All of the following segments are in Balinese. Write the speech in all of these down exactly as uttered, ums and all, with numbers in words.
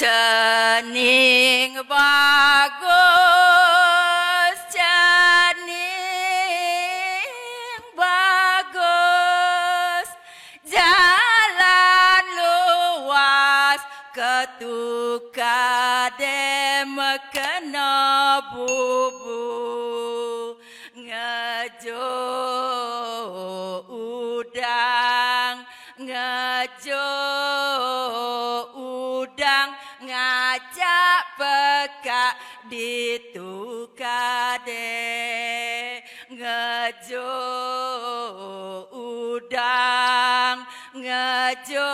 Cening bagus, cening bagus, jalan luas ketuka de mekena bubu. Ngejo udang, ngejo udang, ngajak pekak di tukade. Ngejo udang, ngejo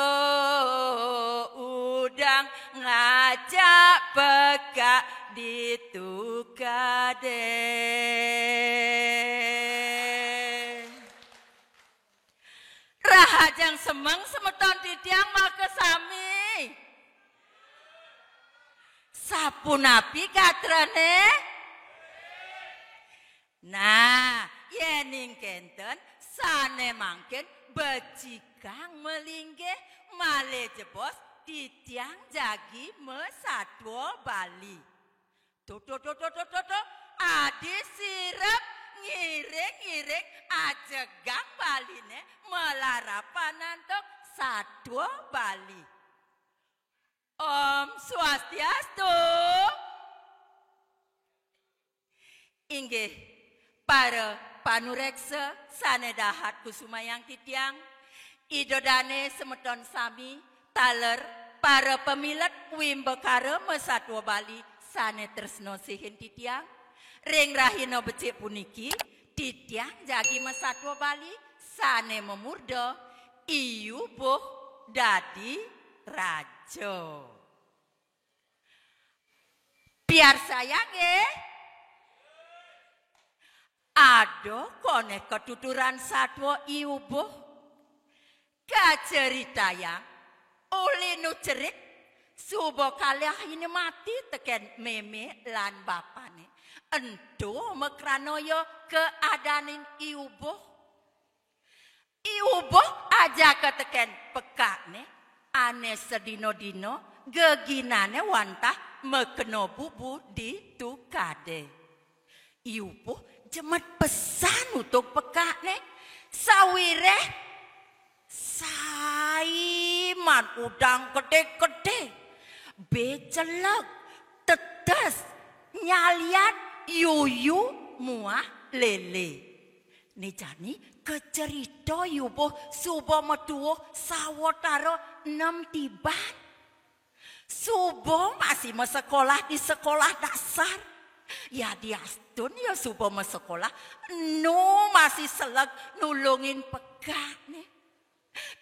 udang, ngajak pekak di tukade. Rahajeng semeng semeton titiang makasami. Sapunapi gatrane? Nah, yening kenten sane mangkin becikang malinggih malih jebos titiang jagi masatwa Bali. Tuh, tuh, tuh, tuh, tuh, tuh, tuh. Adi sirep ngiring-ngiring ajegang Baline malarapan antuk satwa Bali. Om Swastiastu. Inggih, para panureksa sane dahat kusumayang titiang, Ida dane semeton sami, taler para pamilet wimbakara masatwa Bali sane tresna sihin titiang, ring rahina becik puniki, titiang jagi masatwa Bali sane mamurda I Ubuh dadi raja. Piarsayang nggih. Ada koneh katuturan satwa I Ubuh. Kacaritayang, uli nu cerik, suba kalih ini mati teken meme lan bapane. Ento makrana ya keadaning I Ubuh. I Ubuh ajaka teken pekakne, ane sedina-dina geginane wantah makena bubu di tukade. I Ubuh jemet pesan utuk pekakne, sawireh saiman udang gede-gede, becelek, tetes, nyaliat, yuyu, muah lele. Ne jani kacerita I Ubuh suba matuuh sawatara nem tiban. Suba masih masekolah di sekolah dasar. Yadiastun ya suba masekolah, enu masih seleg nulungin pekakne.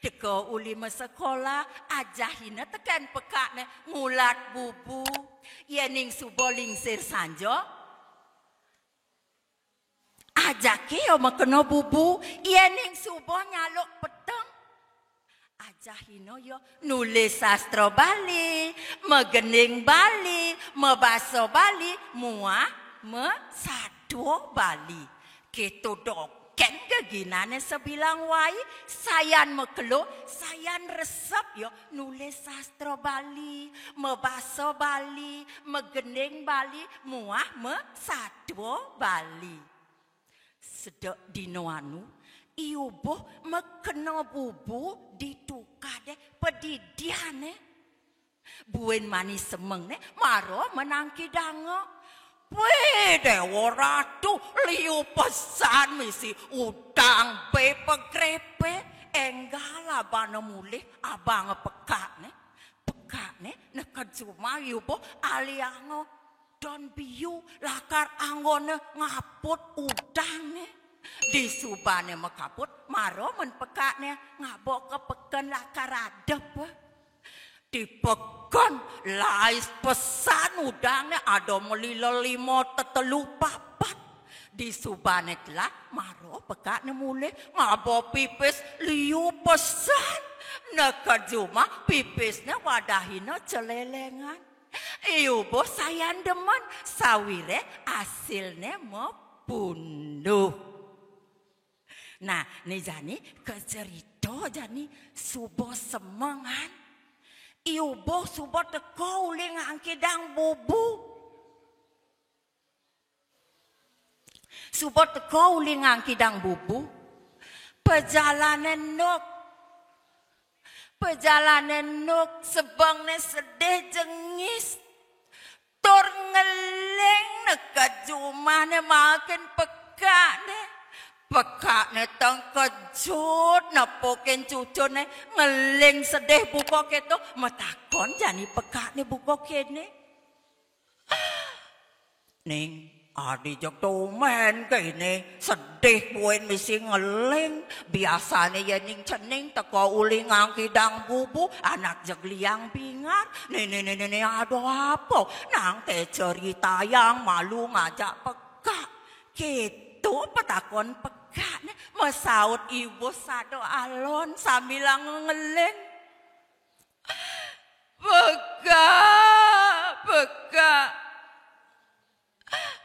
Teka uli masekolah, ajahina teken pekakne ngulat bubu. Yening suba lingsir sanja, ajake ya makena bubu, yening suba nyaluk peteng. Ajahina ya nulis sastra Bali, magending Bali, mabasa Bali, muah masatwa Bali. Keto dogen geginane sabilang wai, sayan makelo, sayan resep ya nulis sastra Bali, mabasa Bali, magending Bali, muah masatwa Bali. Sedek dina anu, I Ubuh makena bubu di tukade padidiane. Buin mani semengne mara manangkidanga. Weh, Dewa Ratu, liu pesan misi udang be pagrepe, enggal abana mulih abang pekakne. Pekakne neked sumah I Ubuh alianga don biu lakar anggona ngaput udangne. Disubane makaput, mara men pekakne ngaba ka peken lakar adep. Dipegan, lais pesan udangne, ada mlila lima tetelu papat. Disubane telat, mara pekakne mulih, ngaba pipis liu pesan. Neked jumah, pipisne wadahina celelengan. Iubuh sayan demen, sawire asilne mapunduh. Nah, ne jani kacerita jani suba semengan. Iubuh suba teka uli ngangkidang bubu. Suba teka uli ngangkidang bubu. Pejalane nuk. Pejalane nuk sebengne sedih jengis. Tur ngeling neked jumahne makin pekakne. Pekakne tengkejut nepukin cucune, ngeling sedih buka keto, matakon jani pekakne buka kene. "Ning, adi jeg tumen kene, sedih buin misi ngeling. Biasane yening cening teka uli ngangkidang bubu, anak jeg liang bingar. Nene, nene, nene, ada apa? Nang te ceritayang malu ngajak pekak." Keto petakon pekakne, masaut iubuh sada alon sambilanga ngeling. "Pekak, pekak.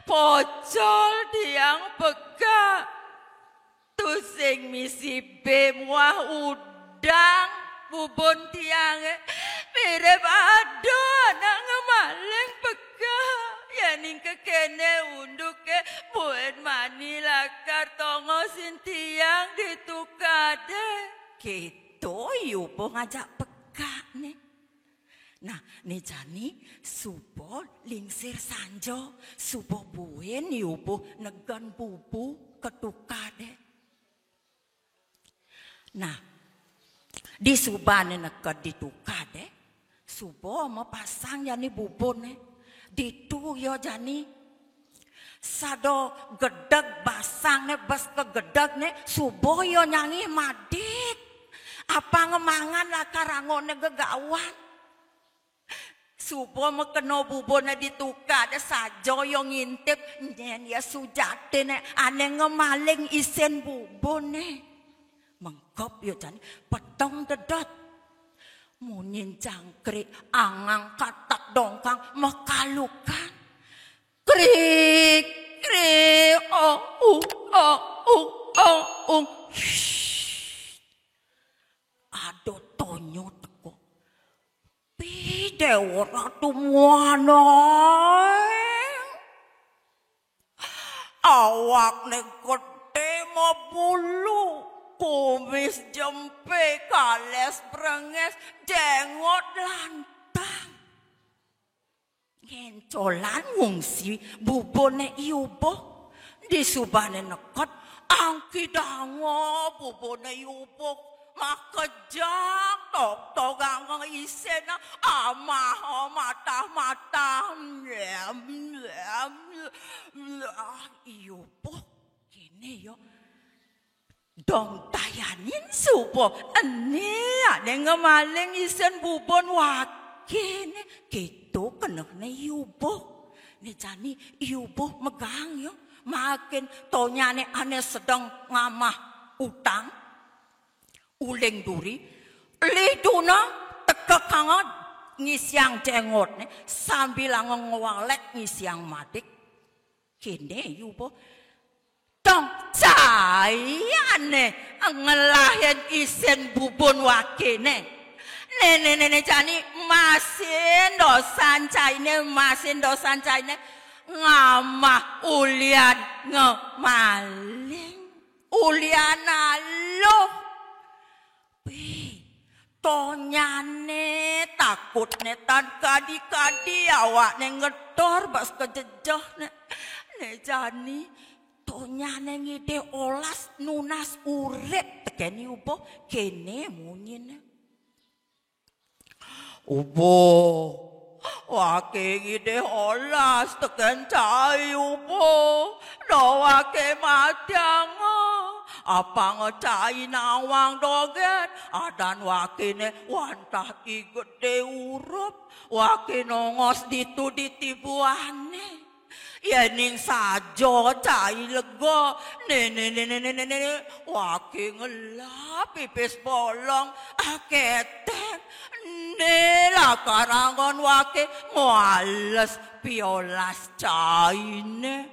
Pocol tiang pekak. Tusing misi be muah udang bubun tiange. Mirib ada anak ngemaling pekak. Yening kekene unduke buin mani lakar tongosin tiang di tukade." Keto iubuh ngajak pekakne. Nah, ne jani suba lingsir sanja, suba buin iubuh negen bubu ka tukade. Nah, disubane neked di tukade, suba mapasang jani bubune. Ditu ya jani sada gedeg basangne, bes ka gedegne, suba ya nyangih madit. Apanga mangan lakar angone gegawan. Suba makena bubune di tukade, saja ya ngintip, nyen ya sujatine ane ngemaling isin bubune. Mengkep ya jani peteng dedot. Munyin jangkrik, angang katak dongkang makalukan. Krik, krik, oh, uh, oh, uh, oh, uh. Shh. Ada tonya teka. Pi Dewa Ratu Muanaeng. Awakne gede mabulu, kumis jempe, kales brenges, jenggot lantang. Ngencolan ngungsi bubune iubuh. Disubane neked, angkidanga bubune iubuh. Makejang toktogang isena, amah matah-matah. Iubuh kene ya. Dong tayanin suba ene ane ngemaling isin bubun wakene, keto kenehne iubuh. Ne jani iubuh megang ya, makin tonyane ane sedeng ngamah utang. Uling duri, liduna tekekanga ngisiang jenggotne, sambilanga ngwalek ngisiang madik. Kene iubuh. Dong caiane ngelahin isin bubun wakene. Nene-nene jani masin dosan caine, masin dosan caine ngamah ulian ngemaling. Ulian aluh. Pi, tonyane takutne tan kadi-kadi awakne ngedor bas kejejehne. Ne jani, tonyane ngidih olas nunas urip teken iubuh, kene munyine. Ubuh, wake ngidih olas teken cai ubuh, da wake matianga, Apang cai nawang dogén, adan wakéné wantah I Gedé Urup, waké nongos ditu di tibuané. Yéning saja cai lega, né, né, waké ngelap pipis bolong, ah, kéténg. Né lakar anggon waké ngwales piolas cainé.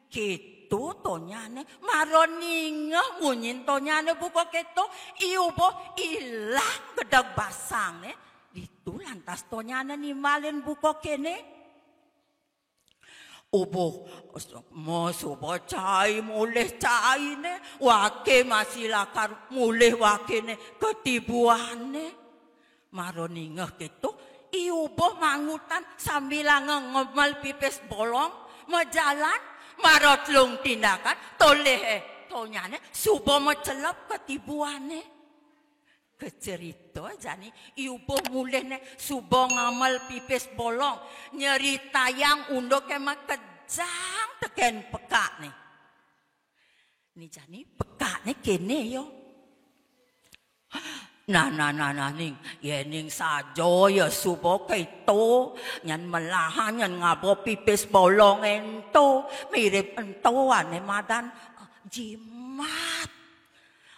Kéto tonyané mara ningeh munyin tonyané buka kéto, I Ubuh ilang gedeg basangné. Ditu lantas tonyané nimbalin buka kéné. Ubuh, mo suba cai mulih cainé, waké masih lakar mulih wakéné ka tibuané. Mara ningeh kéto, I Ubuh mangutan sambilanga ngemel pipis bolong, majalan, mara telung tindakan, tolih, eh, tonyané suba macelep ka tibuané. Kacerita jani I Ubuh mulihné suba ngamel pipis bolong, nyeritayang unduké makejang tekén pekakné. Né jani pekakné kéné ya. Nah, nah, nah, nah, ning, yéning saja ya suba kéto, nyen melahan nyen ngaba pipis bolong ento, mirip ento ané madan, eh, jimat.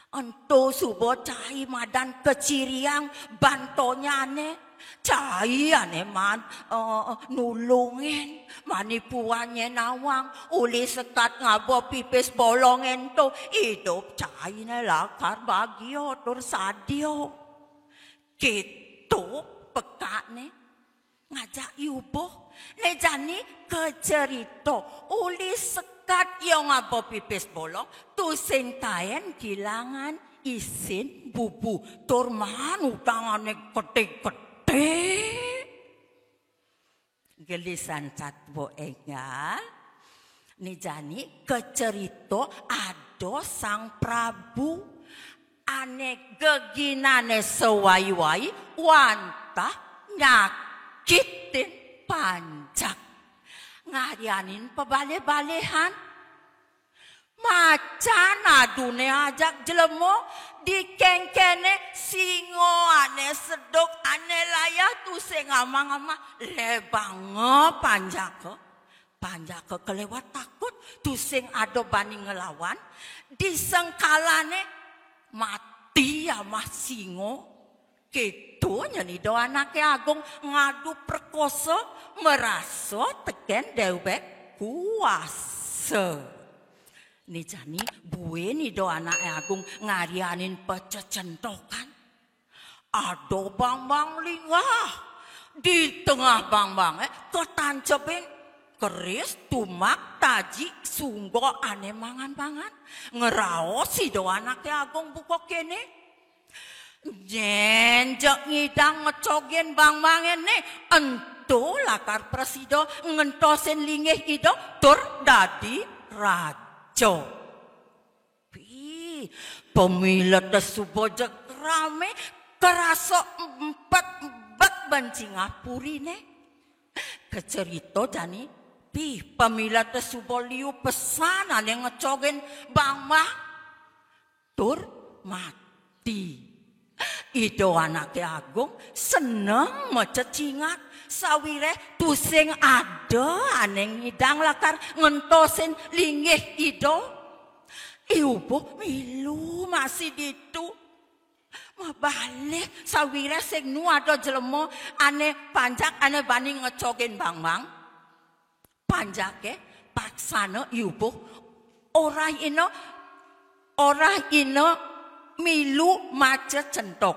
Ento suba cai madan kaciriang ban tonyané. Cai ané man, eh, nulungin mani puané nawang uli sekat ngaba pipis bolong ento, idup cainé lakar bagia tur sadia. Kéto pekakné ngajak I Ubuh. Né jani kacerita uli sekat ia ngaba pipis bolong, tusing taén kilangan isin bubu tur man utangané gedé-gedé. Gelisan satwa énggal, né jani kacerita ada Sang Prabu ané geginané sawai-wai wantah nyakitin panjak. Ngaryanin pabalih-balihan. Macan aduné ajak jelema, dikéngkéné singa ané seduk ané layah tusing amah-amah, lebanga panjaka. Panjaka kaléwat takut, tusing ada bani nglawan, disengkalané mati amah singa. Kéto nyen Ida Anaké Agung ngadu perkosa, marasa tekén déwék kuasa. Né jani buin Ida Anaké Agung ngaryanin pacecentokan. Ada bangbang linggah. Di tengah bangbangé katancebin keris tumbak taji sungga ané mangan-mangan. Ngraos Ida Anaké Agung buka kéné. Nyén ja ngidang ngecogin bangbangé né, ento lakar prasida ngentosin linggih Ida tur dadi raja. Pi, pamileté suba jeg ramé, karasa empet-empet ban cingah puriné. Kacerita jani, pi, pamileté suba liu pesan ané ngecogin bangbang tur mati. Ida Anaké Agung seneng macecingat, sawiréh tusing ada ané ngidang lakar ngentosin linggih Ida. I Ubuh milu masih ditu. Mabalih sawiréh sing nu ada jelema ané panjak ané bani ngecogin bangbang. Panjaké paksana I Ubuh. Orahina, orahina milu macecentok.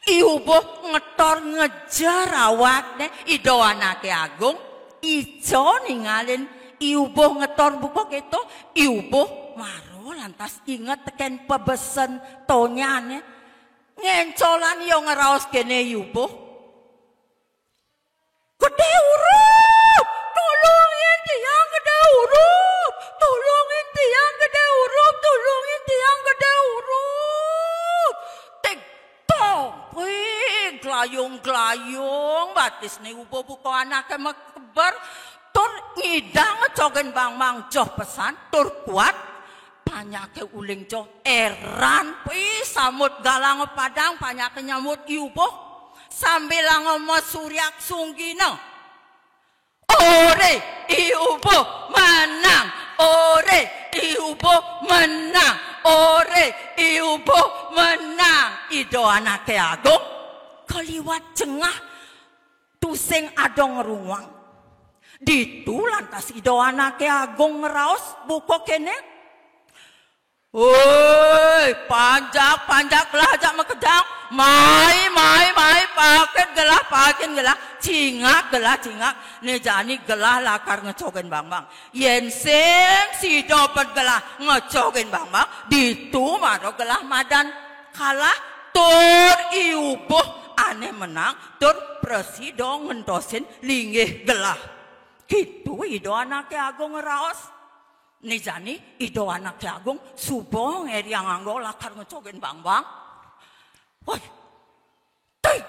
I Ubuh ngetor ngejer awakné Ida Anaké Agung. Ica ningalin I Ubuh ngetor buka kéto, I Ubuh mara lantas inget tekén pabesen tonyané. Ngéncolan ia ngraos kéné I Ubuh. Gedé Urup! Tulungin tiang, Gedé Urup! Tulungin tiang, Gedé Urup! Tulungin tiang, Gedé Urup! Tig tong, wih, glayung-glayung, batisné I Ubuh buka anaké makeber, tur ngidang ngecogin bangbang joh pesan, tur kuat. Panyake uling jo eran, pi samut galang padang, panyake nyamut I Ubuh. Sambilanga masuryak sunggina. Ore, I Ubuh menang. Ore, I Ubuh menang. Ore, I Ubuh menang. Ida Anake Agung kaliwat jengah tusing ada ngrunguang. Ditu lantas Ida Anake Agung ngraos buka kene, "Woi, panjak, panjak, gelah ajak makejang. Mai, mai, mai, paket gelah, paket gelah. Cingak gelah, cingak. Ne jani gelah lakar ngecogin bangbang. Yen sing sida ped gelah ngecogin bangbang, ditu mara gelah madan kalah, tur I Ubuh ane menang, tur prasida ngentosin linggih gelah." Kitu Ida Anake Agung ngraos. Ne jani Ida Anake Agung suba ngeriang angga lakar ngecogin bangbang. Woi, tih,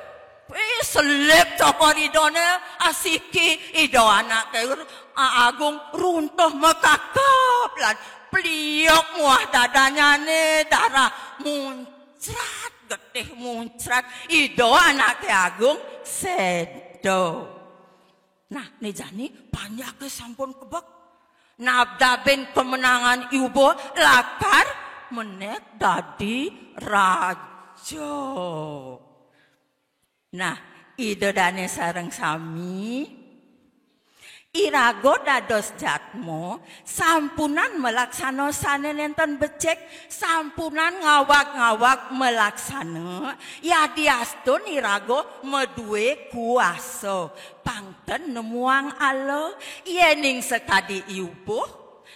wih, selip cokor Idane asiki. Ida Anake Ur-, A-, Agung runtuh makakap lan pliok muah dadanyane darah muncrat, getih muncrat. Ida Anake Agung seda. Nah, ne jani panjake sampun kebek. Nabdabin kemenangan I Ubuh lakar menek dadi raja. Nah, Ida Dane sareng sami, iraga dados jatma, sampunang malaksana sane nenten becik, sampunang ngawag-ngawag malaksana, yadiastun iraga madue kuasa, pang ten nemuang ala. Yening sakadi I Ubuh,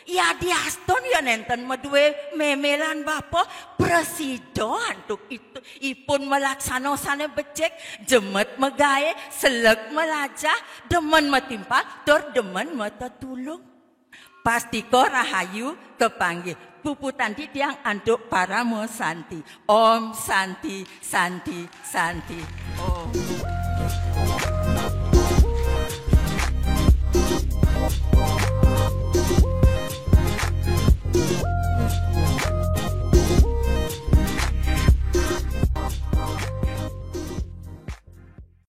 yadiastun ya nenten madue meme lan bapa, prasida antuk itu, ipun malaksana sane becik, jemet magae, seleg malajah, demen matimpal, tur demen matetulung. Pastika rahayu kapanggih. Puputang titiang antuk Parama Santi. Om Santi, Santi, Santi.